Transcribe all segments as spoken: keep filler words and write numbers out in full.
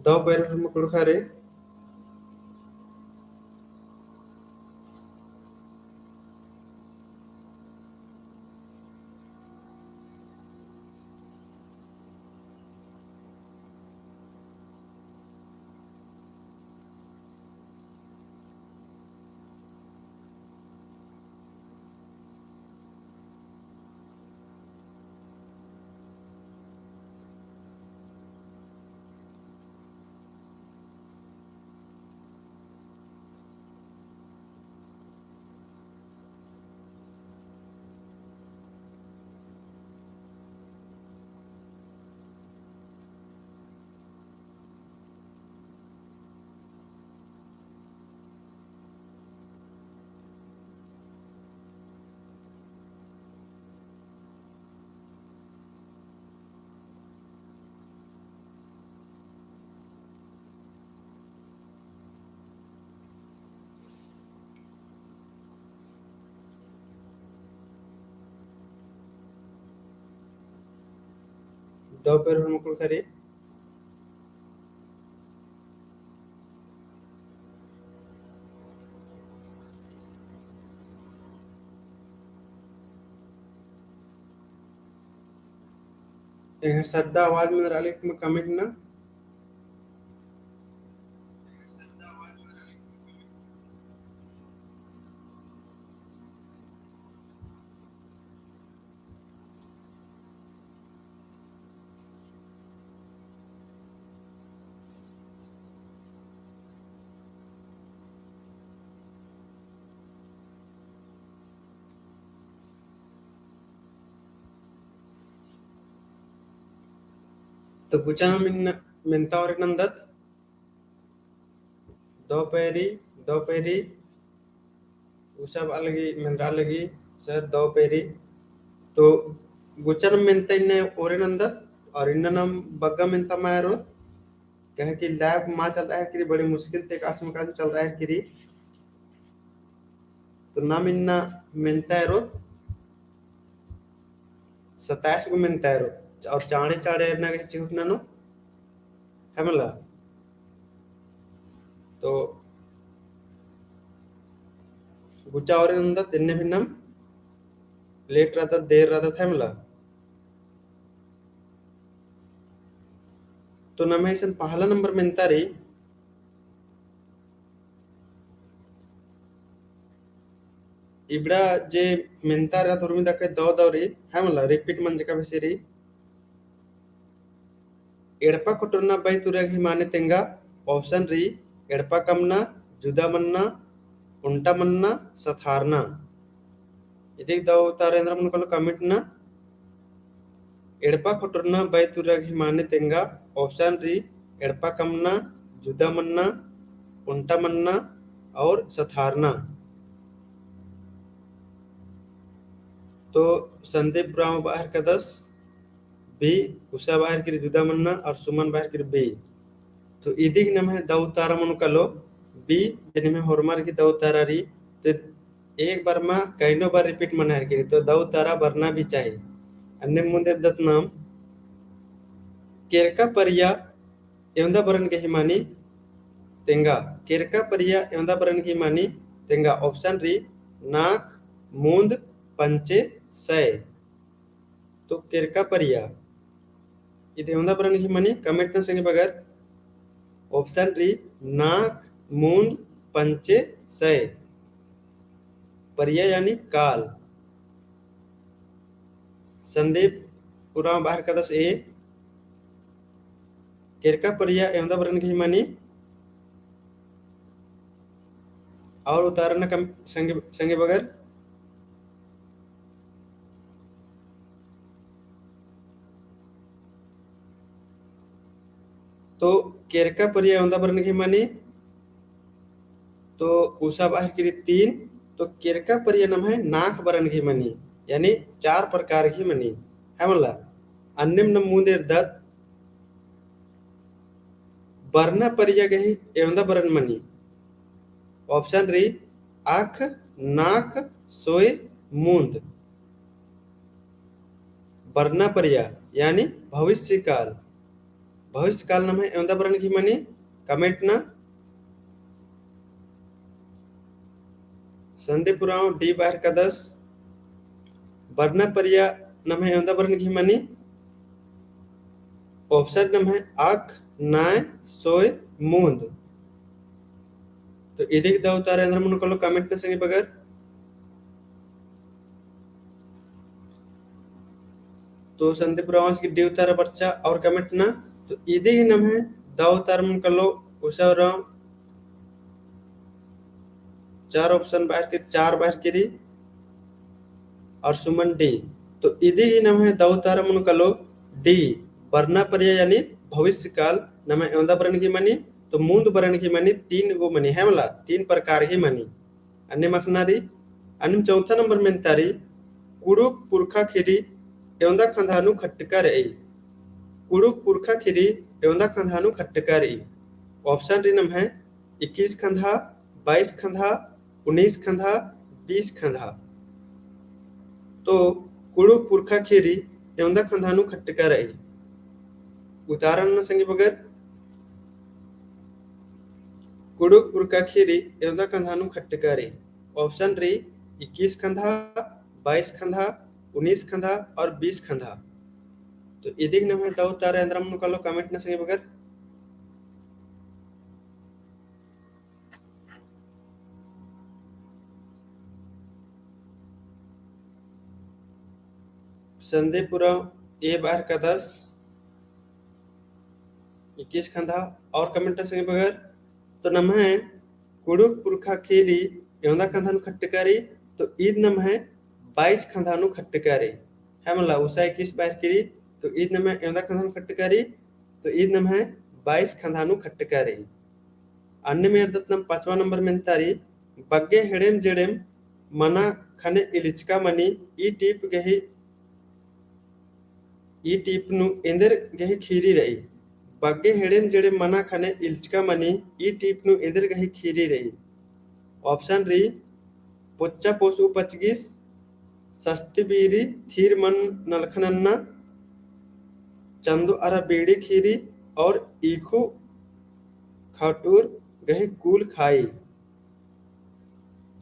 दव पैरी होरमा कुँड़ुख़ रई। दव पैरी होरमा कुँड़ुख़ रई। एंग्है सड्डा आवाज मेंदरा लगी comment नना। तो गुचा नम मेन्ता ओरे नन्दत। दव पैरी, दव पैरी, उसाबआ लगी, मेंदरा लगी, सर, दव पैरी। तो गुचा नम मेन्ता इन्ने ओरे नन्दत, और इन्ना नम बग्गे मेन्ता मा एरोत, कहे कि live मा चलरआ हेलरकी रई, बड़ी मुश्किल ती एकासे मकासे चलरआ हेलरकी रई। तो नम इन्ना मेन्ता एरोत, सत्ताईस गो मेन्ता एरोत, और चाँड़े चाँड़े एरना गे चिहुट ननो, है मला। तो गुचा ओरे नन्दत, इन्ने भी नम late रअदत, देर रअदत, है मला। तो नम्है इसन पहला नंबर मेन्ता रई, इबड़ा जे मेन्ता रअदत उर्मी दखय दव दव रई, है मला, repeat मंजका बेसे रई। एड़पा खोटरना बई तुरा गही माने तेंगा, option रई, एड़पा कमना, जुदा मन्ना, ओन्टा मन्ना, सथारना। इदिक दव उतारा एन्दरा मनो कालो comment नना। एड़पा खोटरना बई तुरा गही माने तेंगा, option रई, एड़पा कमना, जुदा मन्ना, ओन्टा मन्ना और सथारना। तो संदीप उराँव बआ हेलरकदस B, उषा बआ हेलरकी रई जुदा मन्ना और सुमन बआ हेलरकी रई B। तो इदिक नम्है दव उतारा मनो कालो B, जे नम्है होरमर गही दव उतारा रई। तो एक बार मा कइनो बार repeat मना हेलरकी रई, तो दव उतारा बरना भी चाही। अन्ने मुन्द एरदत नम, केरका परिया एवंदा बरन गही मानी तेंगा, केरका परिया एवंदा बरन गही मानी तेंगा। Option रई, नाख, मुन्द, पंचे, सय। तो केरका परिया इद एवंदा बरन गही मानी, comment नना संगी बगर। Option रई, नाख, मुन्द, पंचे, सय। परिया यानी काल। संदीप उराँव बआ हेलरकदस A, केरका परिया एवंदा बरन गही मानी। और उतारा नना कम संगी, संगी बगर। तो केरका परिया एवंदा बरन गही मानी, तो उषा बआ हेलरकी रई तीन, तो केरका परिया नम्है नाख बरन गही मानी, यानी चार प्रकार गही मानी, है मला। अन्नेम नम मुन्द एरदत, बरना परिया गही एवंदा बरन मानी। Option रई, अख, नाख, सोय, मुन्द। बरना परिया यानी भविष्यकाल। भविष्य काल नम्है एवंदा बरन गही मनी, comment ना। संदीप उराँव D बाहिर कादस, बरना परिया नम्है एवंदा बरन गही मनी, option नम्है अक, नाय, सोय, मूंद। तो इदिक दौ उतारा एन्द्रा मनो कालो comment ना संगी बगर। तो संदीप उराँवस गही D उतारा बरचा और comment ना। तो इदिक नम्है दौ उतारा मनो कालो उषा उराँव चार option बाहिर केरी, चार बाहिर केरी और सुमन D। तो इदिक नम्है दौ उतारा मनो कालो D, बरना परिया यानी भविष्य काल नम्है एवंदा बरन गही मनी, तो मूंद बरन गही मनी, तीन गो मनी है मला, तीन प्रकार गही मनी। अन्नेम अख़ना रई, अन्नेम चौथा नंबर मेन्ता रई, कुँड़ुख़ पुरखा ख़ीरी एवंदा खंधा नू खट्टका रई। कुँड़ुख़ पुरखा ख़ीरी एवंदा खंधा नू खट्टका रई। Option रई नम्है इक्कीस खंधा, बाईस खंधा, उन्नीस खंधा, बीस खंधा। तो कुँड़ुख़ पुरखा ख़ीरी एवंदा खंधा नू खट्टका रई। उतारा नना संगी बगर, कुँड़ुख़ पुरखा ख़ीरी एवंदा खंधा नू खट्टका रई। Option रई इक्कीस खंधा, बाईस खंधा, उन्नीस खंधा और बीस खंधा। तो इदिक नम्है दौ उतारा एन्द्रा मनो कालो comment ना संगी बगर। संदीप उराँव A बाहिर कादस इक्कीस खंधा और comment ना संगी बगर। तो नम्है कुँड़ुख़ पुरखा ख़ीरी एवंदा खंधा नू खट्टका रई, तो ईद नम्है बाईस खंधा नू खट्टका रई। है मला, उषा इक्कीस बाहिर केरी, तो ईद नम्है एवंदा खंधा नू खट्टका रई, तो ईद नम्है बाईस खंधा नू खट्टका रई। अन्नेम एरदत नाम पाँचवा नंबर मेन्ता रई, बग्गे हेड़ेम जेड़ेम मना ख़ने इलिचका मनी, ई टीप गही ई टीप नू एन्देर गही ख़ीरी रई। बग्गे हेड़ेम जेड़ेम मना ख़ने इलिचका मनी, ई टीप नू एन्देर गही ख़ीरी रई। Option रई, पोच्चा पोसु पचगिस, सस्ती बीरी, थीर मन नलख नन्ना, चंदो अरा बीड़ी ख़ीरी और ईखु खटूर गही गुल खाई।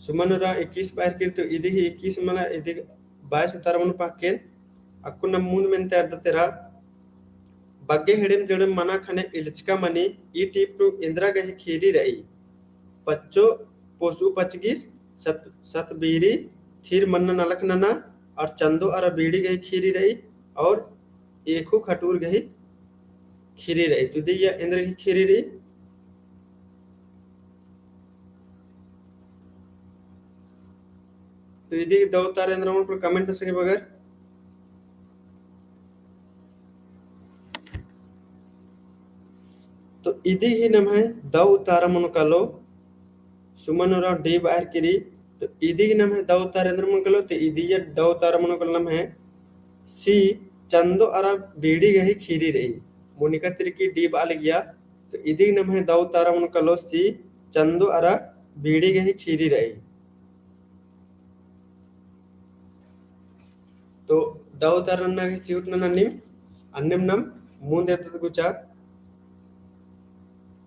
सुमन उराँव इक्कीस बाहिर केरी, तो इदिक इक्कीस मला, इदिक बाईस उतारा मनो पाकेन। अक्कुन नाम मूंद मेन्ता एरदत एरा, बग्गे हेड़ेम जेड़ेम मना ख़ने इलिचका मनी, ई टीप नू एन्द्रा गही ख़ीरी रई। पच्चो पोसु पचगिस, सत, सत बीरी, थीर मन नलख नन्ना और चंदो अरा बीड़ी गही ख़ीरी रई और ईखु खटूर गही ख़ीरी रई। तो इदिया एन्देर गही ख़ीरी रई। तो इदिक दौ उतारा एन्द्रा मनो कालो comment ना संगी बगर। तो इदिक नम्है दौ उतारा मनो कालो, सुमन उराँव D बाहिर केरी, तो इदिक नम्है दौ उतारा एन्द्रा मनो कालो, तो इदिया दौ उतारा मनो कालो नम्है C, चंदो अरा बीड़ी गही ख़ीरी रई। मोनिका तिर्की D बआ लगिया, तो इदिक नम्है दौ उतारा मनो कालो C, चंदो अरा बीड़ी गही ख़ीरी रई। तो दौ उतारा नन्ना गही चिहुट नना नीम, अन्नेम नाम मूंद एरदत गुचा।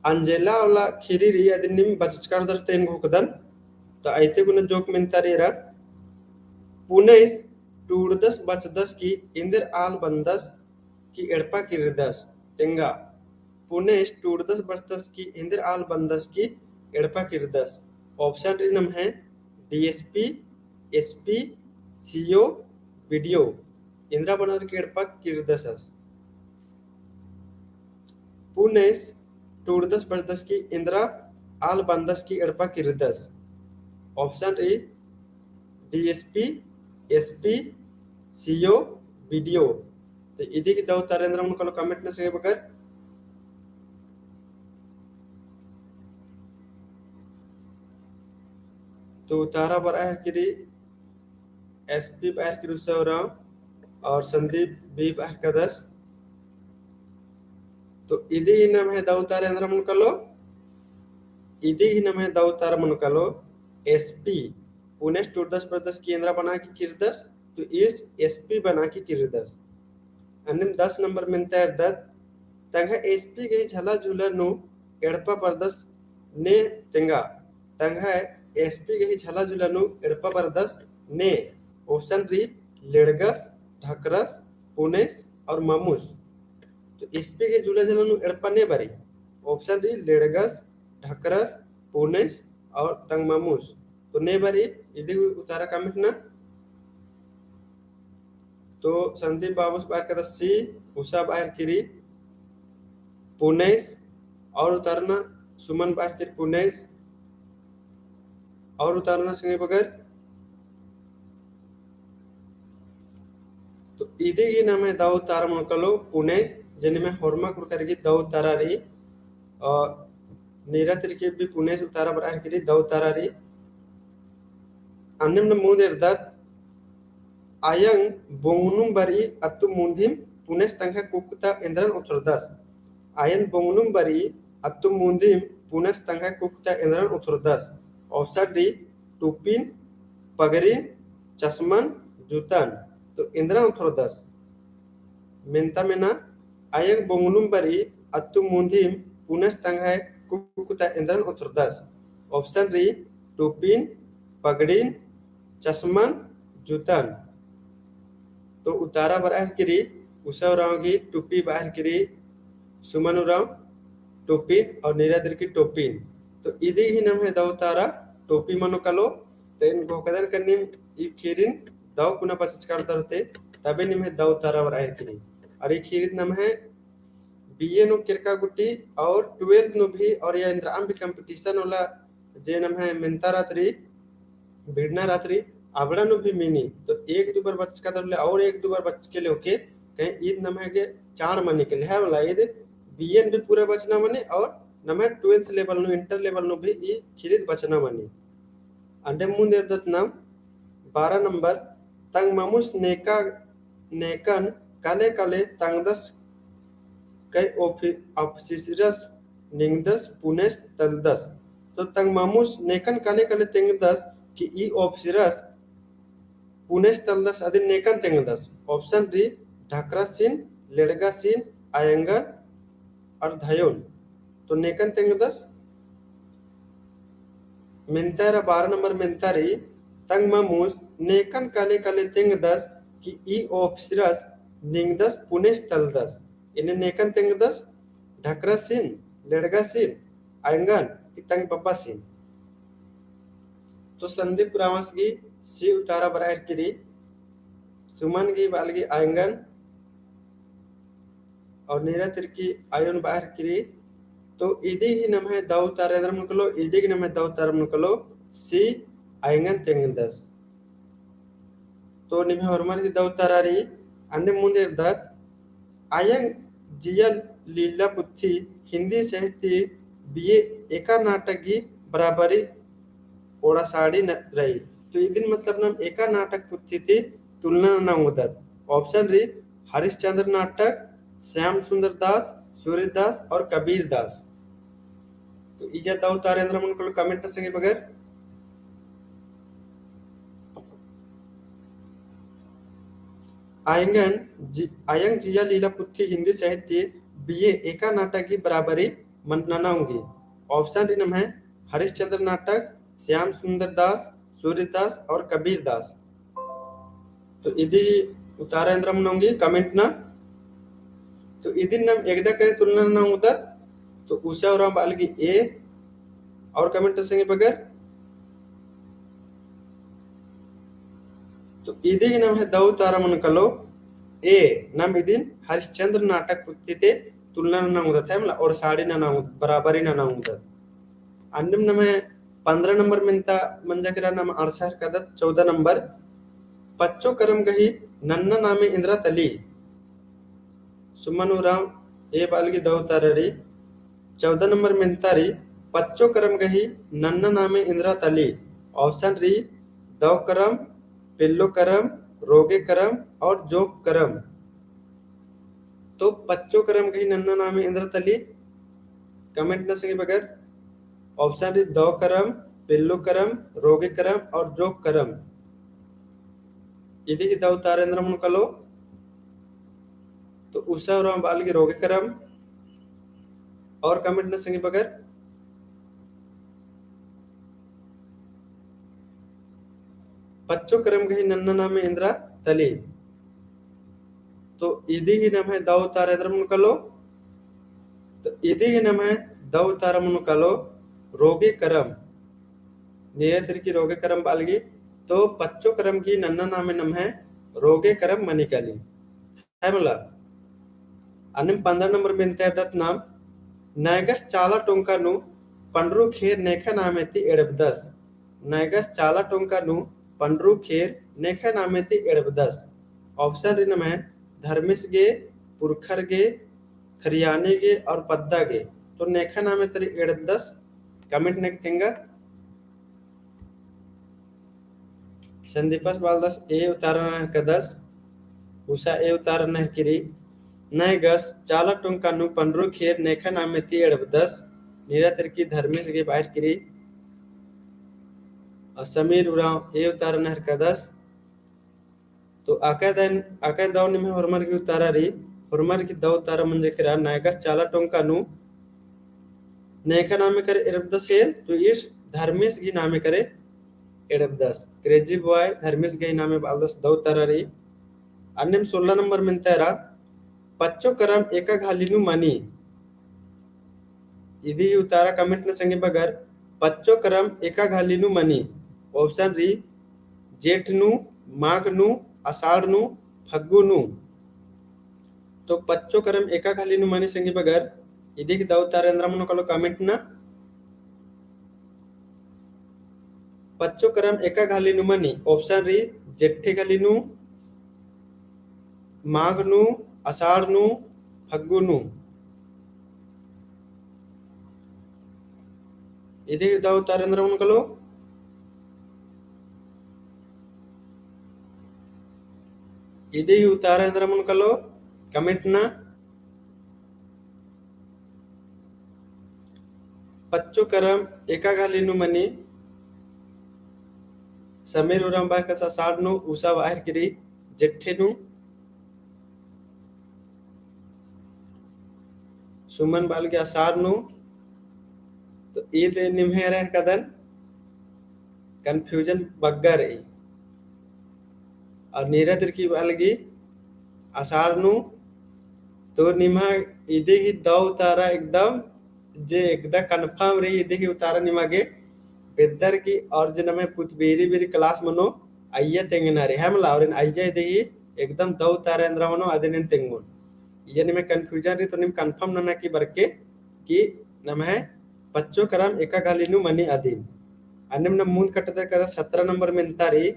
अंजेला वाला ख़ीरी रई, अदिन नीम बचचका रअदर तो एन घोखदन। तो अइते गुना जोक मेन्ता रई एरा, पुनेस टूड़दस बचदस की एन्देर आल बन्दस की एड़पा किर्रदस, तेंगा। पुनेस टूड़दस बचदस की एन्देर आल बन्दस की एड़पा किर्रदस। Option रई नम्है DSP, SP, CO, BDO। एन्द्रा बनर की एड़पा किर्रदस। पुनेस टूड़दस बचदस की एन्द्रा आल बन्दस की एड़पा किर्रदस। Option रई DSP, SP, CO, BDO। तो इदिक दौ उतारा एन्द्रा मनो कालो comment ना संगी बगर। तो उतारा बरआ केरी, SP बाहिर केरी उषा उराँव और संदीप B बाहिर कादस। तो इदिक नम्है दौ उतारा एन्द्रा मनो कालो, इदिक नम्है दौ उतारा मनो कालो SP, पुनेस टूड़दस बचदस की एन्द्रा बना की किर्रदस, तो ईस SP बना की किर्रदस। अन्नेम दस नंबर मेन्ता एरदत, तंग्है एसपी गही झला झुला नू एड़पा बरदस ने तेंगा। तंग्है एसपी गही झला झुला नू एड़पा बरदस ने। Option रई लेड़गस, ढकरस, पुनेस और ममुस। तो एसपी गही झुला झुला नू एड़पा ने बरई। Option रई लेड़गस, ढकरस, पुनेस और तंग ममुस। तो ने बरई, इदी उतारा comment ना। तो संदीप बाबुस बअर केरदस सी, उषा बअर केरी पुनेस, और उतारा ना सुमन बअर केरी पुनेस, और उतारा ना संगी बगर। तो इदी गही नम्है दौ उतारा मनो कालो पुनेस, जे निम्है होरमा कुँड़ुख़र गही दौ उतारा रई, और नीरा तिरकी भी पुनेस उतारा बरअर केरी दौ उतारा रई। अन्नेम नम मुन्द एरदत, अयंग बोंगनुम बरई अत्तु मुन्धिम पुनेस तंग्है कुक्कु ता एन्द्रन ओथरदस। अयंग बोंगनुम बरई अत्तु मुन्धिम पुनेस तंग्है कुक्कु ता एन्द्रन ओथरदस। Option रई टुपिन, पगरिन, चस्मन, जूतन। तो एन्द्रन ओथरदस। मेन्ता मेना, अयंग बोंगनुम बरई अत्तु मुन्धिम पुनेस तंग्है कुक्कु ता एन्द्रन ओथरदस। Option रई टुपिन, पगड़िन, चस्मन, जूतन। तो उतारा बरअर केरी, उषा उराँव गही टुपी बअर केरी, सुमन उराँव टुपिन और नीरा तिरकी टोपिन। तो इदी गही नम्है दौ उतारा टोपी मनो कालो। तो एन घोखदन का नीम ई खीरिन दौ कुना बचचका रअदर होले, तबे निम्है दौ उतारा बरअर केरी। और ई खीरिन नम्है बीए नू केरका गूटी और ट्वेल्थ नू भी और या एन्द्रअम भी competition होला जे नम्है मेन्ता रातरी, बिड़ना रातरी, अबड़ा नू भी मिनी। तो एक दू बार बचचका रअदर होले और एक दू बार बचचका रअदर होले OK, कहीं ईद नम्है गे चाड़ मनी के लेहा वाला ईद बीए नू भी पूरा बचना मनी और नम्है ट्वेल्थ level नू, inter level नू भी ई खीरिद बचना मनी। अन्नेम मुन्द एरदत नाम बारह नंबर, तंग ममुस नेका, नेकन काले काले तंगदस कई ऑफि-, ऑफिसरस निंगदस पुनेस तलदस। तो तंग ममुस नेकन काले काले तेंगदस कि ई ऑफिसरस पुनेस तलदस अदिन नेकन तेंगदस। Option रई ढकरासिन, लेड़गासिन, अयंगन और धयोन। तो नेकन तेंगदस मेन्ता रा बारह नंबर मेन्ता रई, तंग ममुस नेकन काले काले तेंगदस कि ई ऑफिसरस निंगदस पुनेस तलदस। एन्ने नेकन तेंगदस ढकरासिन, लेड़गासिन, अयंगन कि तंग बब्बासिन। तो संदीप उराँवस गही सी उतारा बरअर केरी, सुमन गही बाल गही अयंगन और नीरा तिरकी अयोन बरअर केरी। तो इदी गही नम्है दौ उतारा एन्दरा मनो कालो, इदी गही नम्है दौ उतारा मनो कालो, सी अयंगन तेंगदस। तो निम्है होरमर गही दौ उतारा रई, अन्नेम मुन्द एरदत, अयंग जिया लीला पुथी हिन्दी साहित्य बीए एका नाटक गही बराबरी ओड़साड़ी न-, रई। तो इदिन मतलब नाम एका नाटक पुथी ती तुलना नना ओंगदत। Option रई हरिश्चंद्र नाटक, श्याम सुंदर दास, सूर्यदास और कबीर दास। तो इजा दौ उतारा एन्दरा मनो कालो comment संगे बगर। अयंगन जि-, अयंग जिया लीला पुथी हिन्दी साहित्य बीए एका नाटक गही बराबरी मन्ना नना ओंगी। Option रई नम्है हरिश्चंद्र नाटक, श्याम सुंदर दास, सूर्यदास और कबीर दास। तो इदी उतारा एन्दरा मनो ओंगी comment ना। तो इदिन नाम एकदा करे तुलना नना ओंगदत। तो उषा उराँव बाल गही A और comment संगे बगर। तो इदी गही नम्है दौ उतारा मनो कालो A, नाम इदिन हरिश्चंद्र नाटक पुथी ती तुलना नना ओंगदत है, मतलब ओड़साड़ी नना ओंगदत, बराबरी नना ओंगदत। अन्नेम नम्है पन्द्रह नंबर मेन्ता मंजा केरा नाम अंड़सर कादत चौदह नंबर। पच्चो करम गही नन्ना नामे एन्दरा तली। सुमन उराँव A बाल गही दौ उतारा रई। चौदह नंबर मेन्ता रई, पच्चो करम गही नन्ना नामे एन्दरा तली। Option रई दौ करम, पेल्लो करम, रोगे करम और जोंक करम। तो पच्चो करम गही नन्ना नामे एन्दरा तली comment ना संगे बगर। Option रई दौ करम, पेल्लो करम, रोगे करम और जोंक करम। इदी गही दौ उतारा एन्दरा मनो कालो। तो उषा उराँव बाल गही रोगे करम, और comment नना संगी बगर। पच्चो करम गही नन्ना नामे एन्दरा तली। तो इदी ही नम्है दौ उतारा एन्दरा मनो कालो। तो इदी ही नम्है दौ उतारा मनो कालो रोगे करम। नेरा तिरकी रोगे करम बआ लगी। तो पच्चो करम गही नन्ना नामे नम्है रोगे करम मनी काली। है मला। अन्नेम पन्द्रह नंबर मेन्ता एरदत नाम, नैगस चाला टोंका नू पंडरू खेर नेखा नामे ती एड़बदस। नैगस चाला टोंका नू पंडरू खेर नेखा नामे ती एड़बदस। Option रई नम्है धर्मेस गे, पुरखर गे, खरियानी गे और पद्दा गे। तो नेखा नामे तरी एड़बदस, comment नना तेंगा। संदीपस बालदस ए उतारा नहरकदस, उसा ए उतारा नहरकी रई। नैगस चाला टोंका नू पंडरू खेर नेखा नामे ती एड़बदस, नेरा तिरकी धर्मेस गे बअर की रई। और समीर उराँव ए उतारा नहरकदस। तो अकय दन, अकय दौ निम्है होरमर गही उतारा रई, होरमर गही दौ उतारा मंजा केरा, नैगस चाला टोंका नू नेखा नामे करे एड़बदस हेल, तो ईस धर्मेस गही नामे करे एड़बदस। Crazy boy धर्मेस गही नामे बालदस दौ उतारा रई। अन्नेम सोलह नंबर मेन्ता एरा, पच्चो करम एका घाली नू मनी। इदी ही उतारा comment नना संगी बगर, पच्चो करम एका घाली नू मनी। Option रई, जेठ नू, माघ नू, असाढ़ नू, फग्गु नू। तो पच्चो करम एका घाली नू मनी संगी बगर, इदी ही दौ उतारा एन्दरा मनो कालो comment नना। पच्चो करम एका घाली नू मनी, option रई, जेठे घाली नू, माघ नू, असाढ़ नू, फग्गु नू। इदी ही दौ उतारा एन्दरा मनो कालो। इदी ही उतारा एन्दरा मनो कालो, comment नना। पच्चो करम एका घाली नू मनी, समीर उराँव बअर कदस असाढ़ नू, उषा बअर की रई जेठे नू, सुमन बआ लगी असाढ़ नू। तो ईद निम्है एरा नहरकदन confusion बग्गे रई। और नेरा तिरकी बआ लगी असाढ़ नू। तो निम्है इदी ही दौ उतारा एकदम जे एकदम confirm रई, इदी ही उतारा निमा गे बेद्दर की। और जे नम्है पुत बेरी बेरी class मनो अइय्या तेंगना रई, है मला, और एन अइय्या इदी ही एकदम दौ उतारा एन्दरा मनो अदिन एन तेंगोन। इय्या निम्है confusion रई तो नीम confirm नना की बरके कि नम्है पच्चो करम एका घाली नू मनी अदिन। अन्नेम नम मुन्द कटदत कदस सतरा नंबर मेन्ता रई,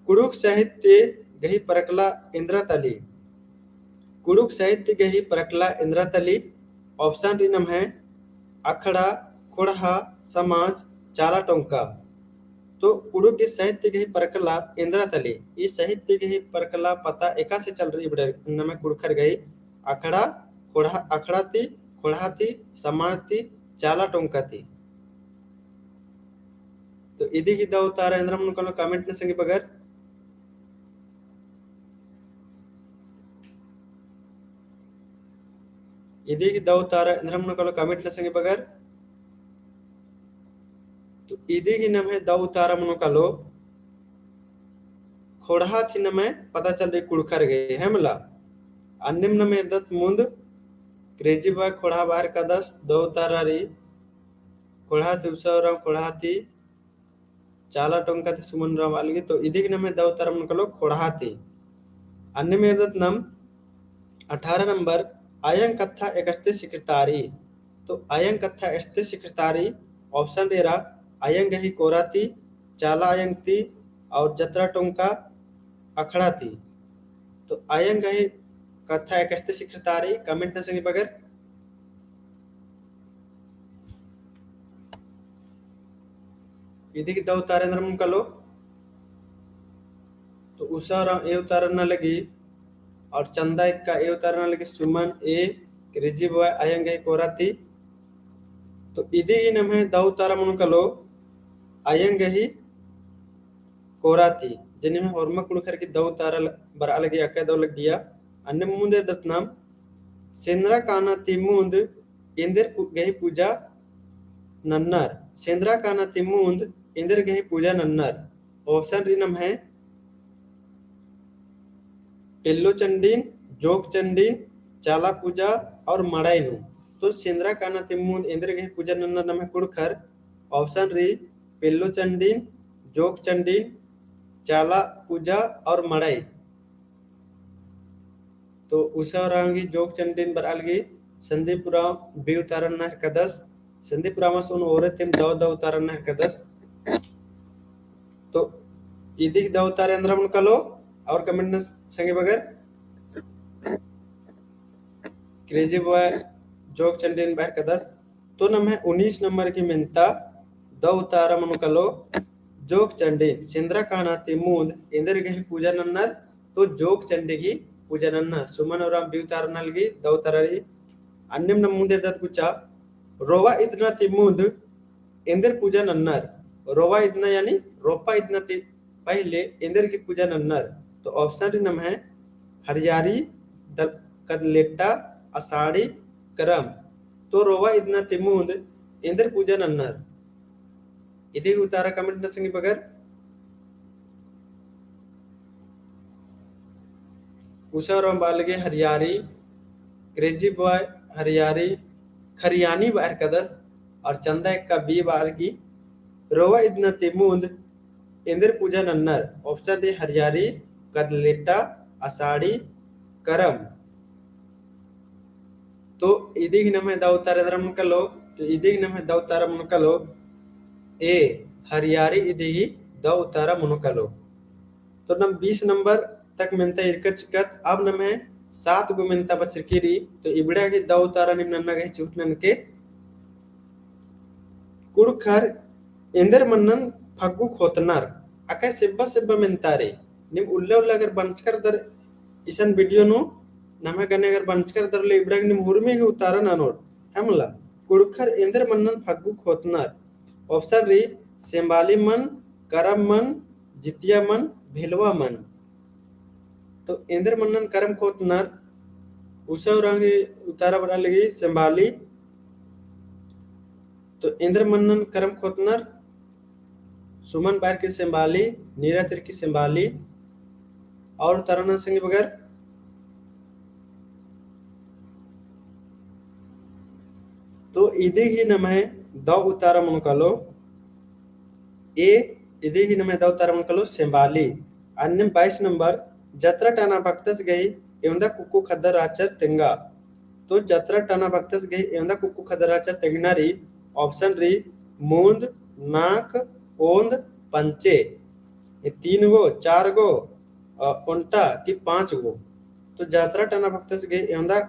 कुँड़ुख़ साहित्य गही परकला एन्दरा तली। कुँड़ुख़ साहित्य गही परकला एन्दरा तली। Option रई नम्है अखड़ा, ख़ोंड़हा, समाज, चाला टोंका। तो कुँड़ुख़ गही साहित्य गही परकला एन्दरा तली। ई साहित्य गही परकला पता एकासे चलरई इबड़र नम्है कुँड़ुख़र गही अखड़ा, ख़ोंड़हा, अखड़ा ती, ख़ोंड़हा ती, समाज ती, चाला टोंका ती। तो इदी गही दौ उतारा एन्दरा मनो कालो comment नना संगी बगर। इदी गही दौ उतारा एन्दरा मनो कालो comment नना संगी बगर। तो इदी गही नम्है दौ उतारा मनो कालो ख़ोंड़हा ती नम्है पता चलरई कुँड़ुख़र गही, है मला। अन्नेम नम एरदत मुन्द Crazy Boy ख़ोंड़हा बअर कादस दौ उतारा रई। ख़ोंड़हा ती उषा उराँव, ख़ोंड़हा ती चाला टोंका ती सुमन उराँव बआ लगी। तो इदी गही नम्है दौ उतारा मनो कालो ख़ोंड़हा ती। अन्नेम एरदत नम अठारह नंबर, अयंग कत्था एकस्ते सिखरतारी। तो अयंग कत्था एकस्ते सिखरतारी, option रई एरा, अयंग गही कोरा ती, चाला अयंग ती, और जतरा टोंका अखड़ा ती। तो अयंग गही कत्था एकस्ते सिखरतारी, comment नना संगी बगर। इदी गही दौ उतारा एन्दरा मनो कालो। तो उषा उराँव ए उतारा नना लगी, और चंदा एक्का ए उतारा नना लगी, सुमन ए, Crazy Boy अयंग गही कोरा ती। तो इदी गही नम्है दौ उतारा मनो कालो अयंग गही कोरा ती। जे निम्है होरमा कुँड़ुख़र गही दौ उतारा ल-, बरआ लगी अक्का दौ लग्गिया। अन्नेम मुन्द एरदत नम सेंदरा काना ती मुन्द एन्देर पु-, गही पूजा नन्नर? सेंदरा काना तिमुन्द एन्देर गही पूजा नन्नर? Option रई नम्है पेल्लो चंडिन, जोंक चंडिन, चाला पूजा और मड़ाई नू। तो सेंदरा काना तिमुन्द एन्देर गही पूजा नन्नर नम्है कुँड़ुख़र? Option रई पेल्लो चंडिन, जोंक चंडिन, चाला पूजा और मड़ाई। तो उसा उराँव गही जोंक चंडिन बरआ लगी, संदीप उराँव B उतारा नन्ना हेलरकदस। संदीप उराँवस ओन ओरे तिम दौ दौ उतारा नन्ना हेलरकदस। तो इदिगही दौ उतारा एन्दरा मनो कालो, और comment नना संगी बगर। Crazy boy जोंक चंडिन बरआ हेलरकदस। तो नम्है उन्नीस नंबर गही मेन्ता दौ उतारा मनो कालो जोंक चंडिन। सेंदरा काना तिमुन्द एन्देर गही पूजा नन्नर? तो जोंक चंडी गही पूजा नन्नर। सुमन उराँव B उतारा नना लगी, दौ उतारा रई। अन्नेम नमुन्द एरदत गुचा, रोवा इदना तिमुन्द एन्देर पूजा नन्नर? रोवा इदना यानी रोपा इदना ती पहिले एन्देर गही पूजा नन्नर? तो option रई नम्है हरियारी, दल-, कदलेट्टा, असाड़ी, करम। तो रोवा इदना तिमुन्द एन्देर पूजा नन्नर? इदिगही उतारा comment नना संगी बगर। उसा उराँव बआ लगी हरियारी, Crazy boy हरियारी, खरियानी बरआ हेलरकदस, और चंदा एक्का B बआ लगी, रोवा इदना तिमुन्द एन्देर पूजा नन्नर? Option रई हरियारी, कदलेट्टा, असाड़ी, करम। तो इदिगही नम्है दौ उतारा एन्दरा मनो कालो, तो इदिगही नम्है दौ उतारा मनो कालो A, हरियारी इदिगही दौ उतारा मनो कालो। तो नम बीस नंबर तक मेन्ता ईरकत चिच्चकत, अब नम्है सात गो मेन्ता बचरकी रई। तो इबड़ा गही दौ उतारा नीम नन्ना गही चिहुट ननके। कुँड़ुख़र एन्देर मन्नन फग्गु खोतनर? अकय सेब्बा सेब्बा मेन्ता रई। नीम उल्ला उल्ला अगर बंचकर दर इसन video नू नम्है गने अगर बंचकर दर ले इबड़ा गही नीम हुरमी गही उतारा ननोर, है मला? कुँड़ुख़र एन्देर मन्नन फग्गु खोतनर? Option रई सेम्बाली मन, करम मन, जितिया मन, भेलवा मन। तो एन्देर मन्नन करम खोतनर? उसा उराँव गही उतारा बरआ लगी सेम्बाली। तो एन्देर मन्नन करम खोतनर? सुमन बरआ केरी सेम्बाली, नीरा तिर्की सेम्बाली, और उतारा नना संगी बगर। तो इदिगही नम्है दौ उतारा मनो कालो A, इदिगही नम्है दौ उतारा मनो कालो सेम्बाली। अन्नेम बाईस नंबर, जतरा टाना भक्तस गही एवंदा कुक्को ख़द्दर रहचर तेंगा। तो जतरा टाना भक्तस गही एवंदा कुक्को ख़द्दर रहचर तेंगना रई? Option रई मुन्द, नाख, ओन्द, पंचे। ये तीन गो, चार गो, अ, ओन्टा कि पाँच गो। तो जतरा टाना भक्तस गही एवंदा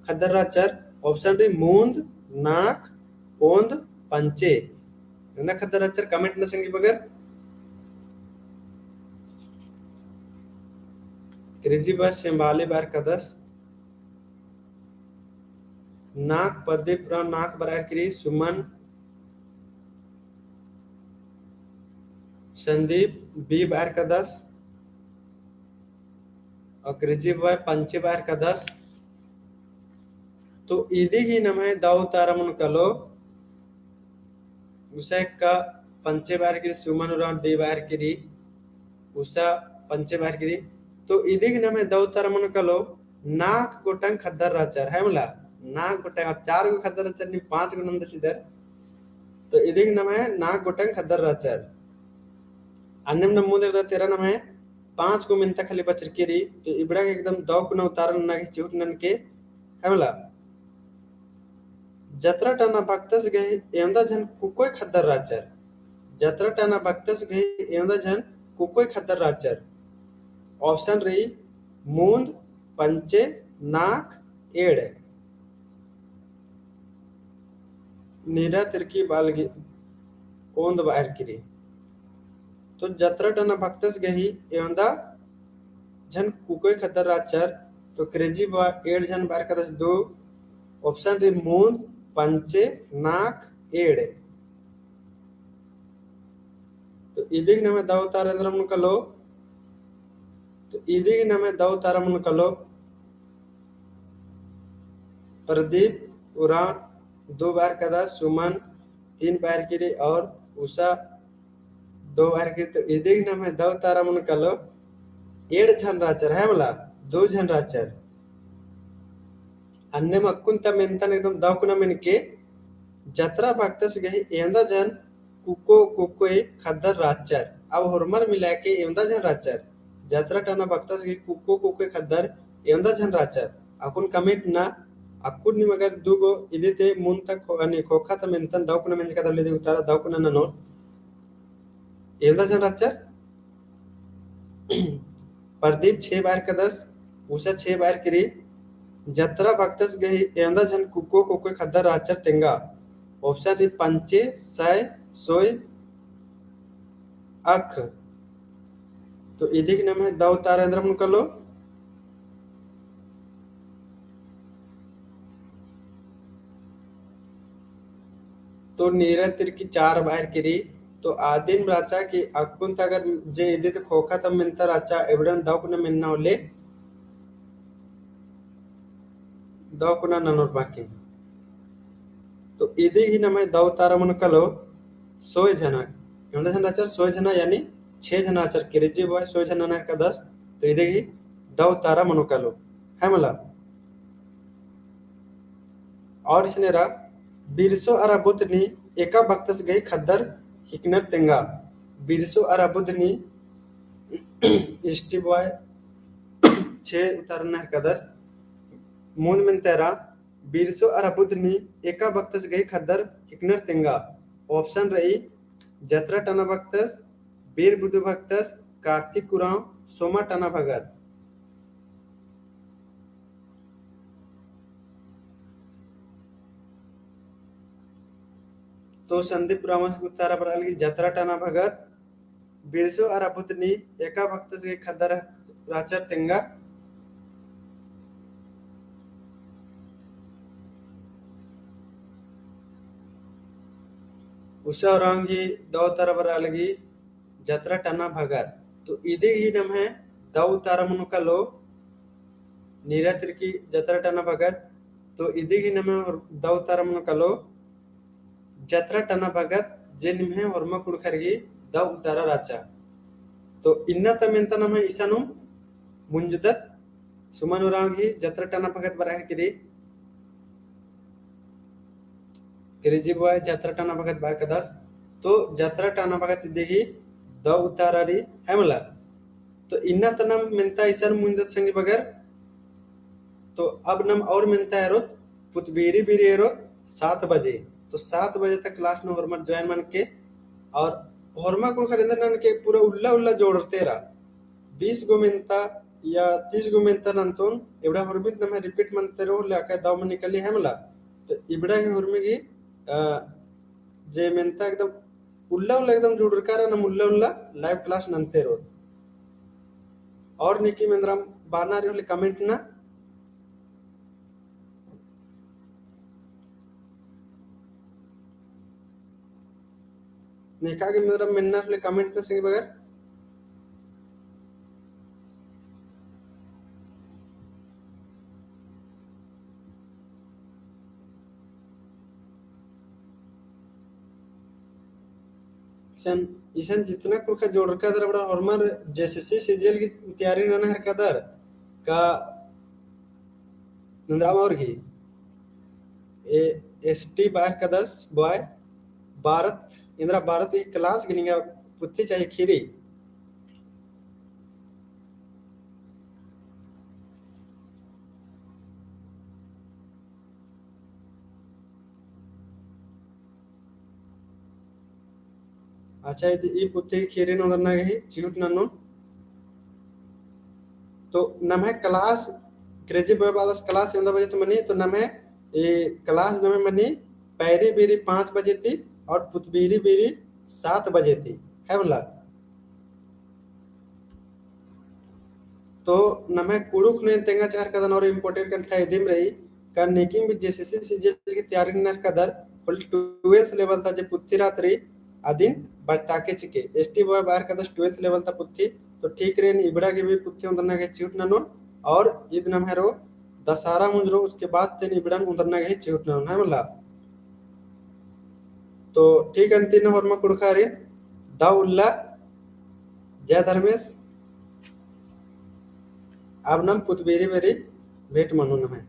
ख़द्दर रहचर? Option रई मुन्द, नाख, ओन्द, पंचे। एवंदा ख़द्दर रहचर comment नना संगी बगर। Crazy boy सेम्बाली बरआ हेलरकदस। नाख प्रदीप उराँव नाख बरआ केरी, सुमन संदीप B बरआ हेलरकदस। और Crazy boy पंचे बरआ हेलरकदस। तो इदिगही नम्है दौ उतारा मनो कालो। उसा एक्का पंचे बरआ केरी, सुमन उराँव D बरआ केरी, उसा पंचे बरआ केरी। तो इदिगही नम्है दौ उतारा मनो कालो, नाख गोटंग ख़द्दर रहचर, है मला? नाख गोटंग, अब चार गो ख़द्दर रहचर, नीम पाँच गो नंदस चिदर। तो इदिगही नम्है नाख गोटंग ख़द्दर रहचर। अन्नेम नमुन्द एरदत, तेरा नम्है पाँच गो मेन्ता खाली बचरकी रई। तो इबड़ा गही एकदम दौ कुना उतारा नन्ना गही चिहुट ननके, है मला? जतरा टाना भक्तस गही एवंदा झन कुकोय ख़द्दर रहचर? जतरा टाना भक्तस गही एवंदा झन कुकोय ख़द्दर रहचर? Option रई मुन्द, पंचे, नाख, एंड़। नीरा तिर्की बआ लगी ओन्द बरआ केरी। तो जतरा टाना भक्तस गही एवंदा झन कुकोय ख़द्दर रहचर, तो Crazy boy एंड़ झन बरआ हेलरकदस दू। Option रई मुन्द, पंचे, नाख, एंड़। तो इदिगही नम्है दौ उतारा एन्दरा मनो कालो, तो इदिगही नम्है दौ उतारा मनो कालो, प्रदीप उराँव दो बार कदस, सुमन तीन बार किरी और उषा दो बार किरी। तो इदिग नम्है दौ उतारा मनो कालो एंड़ झन रहचर, है मला, दो झन रहचर। अन्नेम अक्कुन ता मेन्तन एकदम दौ कुना मेनके जतरा भगतस गही एवंदा झन कुक्को कुक्कोय खद्दर रहचर। अब होरमर मिलाके एवंदा झन रहचर। जतरा टना भगतस गही कुक्को कुक्कोय खद्दर एवंदा झन रहचर। अक्कुन comment ना, अक्कुन नीम अगर दुगो इदी ती मुन्द तक खो-, यानी ख़ोख़ा ता मेन्तन दौ कुना मेनके दौ ले दे उतारा दौ कुना ननोर। एवंदा झन रहचर। प्रदीप छे बार कदस, उषा छे बार किरी, जतरा भगतस गही एवंदा झन कुक्को कुक्कोय खद्दर रहचर तेंगा। Option रई पंचे, सय, सोय, अख। तो इदिग नम्है दौ उतारा एन्दरा मनो कालो। तो नीरा तिरकी चार बार किरी, तो आदिम रहचा कि अक्कुन ता अगर जे इदी ती ख़ोख़ा ता मेन्ता रहचा, इबड़न दौ कुना मेन्ना होले, दौ कुना ननोर बाकी। तो इदी ही नम्है दौ उतारा मनो कालो सोय झना। एवंदा झन रहचर सोय झना, यानी छे झना रहचर, क्रेजी बॉय सोय झना ननर कदस, तो इदी ही दौ उतारा मनो कालो। है मला? और इसने रा, बिरसो अरा बुधनी एका भगतस गही खद्दर हिकनर तेंगा। बिरसो अरा बुधनी, एसटी बॉय छे उतारा ननर कदस, मुन्द मेन्ता रा, बिरसो अरा बुधनी एका भगतस गही खद्दर हिकनर तेंगा। Option रई, जतरा टना भगतस, बीर बुधु भगतस, कार्तिक उराँव, सोमा टना भगत। तो संदीप उराँवस उतारा बरआ लगी जतरा टना भगत, बिरसो अरा बुधनी एका भगतस गही खद्दर रहचर तेंगा। उषा उराँव गही दौ उतारा बरआ लगी जतरा टना भगत। तो इदी ही नम्है दौ उतारा मनो कालो, नीरा तिरकी जतरा टना भगत। तो इदी ही नम्है दौ उतारा मनो कालो, जतरा टना भगत जे निम्है होरमा कुँड़ुख़र गही दौ उतारा रहचा। तो इन्ना ता मेन्ता नम्है इसानुम मुंजदत। सुमन उराँव गही जतरा टना भगत बरआ हेलरी। क्रेजी बॉय जतरा टना भगत बरआ कदस। तो जतरा टना भगत इदी गही दौ उतारा रई, है मला। तो इन्ना ता नम मेन्ता इसन मुंजदत संगी बगर। तो अब नम और मेन्ता एरोत, पुतबीरी बीरी एरोत सात बजे। तो सात बजे तक class नू होरमर join मनके, और होरमा कुँड़ुख़र एन्देर ननके पूरा उल्ला उल्ला जोड़रते रा। बीस गो मेन्ता या तीस गो मेन्ता नन्तोन, इबड़ा होरमी ती नम्है repeat मनते रओ, ले अक्कय दौ मनी काली, है मला। तो इबड़ा गही होरमी गही, अ, जे मेन्ता एकदम उल्ला उल्ला एकदम जुड़रका रा, नम उल्ला उल्ला live class नन्ते रओ। और नेकिम एन्दरा बअना रई होले comment ना। नेका गे मेन्दरा मेन्ना होले comment ना संगी बगर। इसन, इसन जितना कुँड़ुख़र जोड़रका दरा बड़ा होरमर JSSC CGL गही तैयारी नना हेलरका दरा का नंदराम और गही। ए, एसटी बरआ कदस बॉय, भारत, एन्दरा भारत गही class गही निंगा पुथी चाही ख़ीरी। अच्छा, इद-, ई पुथी ख़ीरी नू ओन्दरना गही चिहुट ननोन। तो नम्है class, क्रेजी बॉय बादस class एवंदा बजे ती मनी, तो नम्है ई class नम्है मनी पैरी बीरी पाँच बजे ती और पुतबीरी बीरी सात बजे ती, है मला। तो नम्है कुँड़ुख़ नू एन तेंगा चाहरका दन और important कत्था इदिम रई, का नेकिम भी JSSC CGL गही तैयारी ननरका दरा, होले twelfth level ता जे पुथी रहत रई, अदिन बरताके चिके। एसटी बॉय बरआ कदस twelfth level ता पुथी, तो ठीक रई, एन इबड़ा गही भी पुथी ओन्दरना गही चिहुट ननोन, और इद नम्है रओ दशहरा मुंज रओ, उसके बाद ती एन इबड़न ओन्दरना गही चिहुट ननोन, है मला। तो ठीक अन्ती नू होरमा कुँड़ुख़ारिन, दव उल्ला, जय धर्मेस, अब नाम पुत बेरी बेरी भेंट मनो नम्है।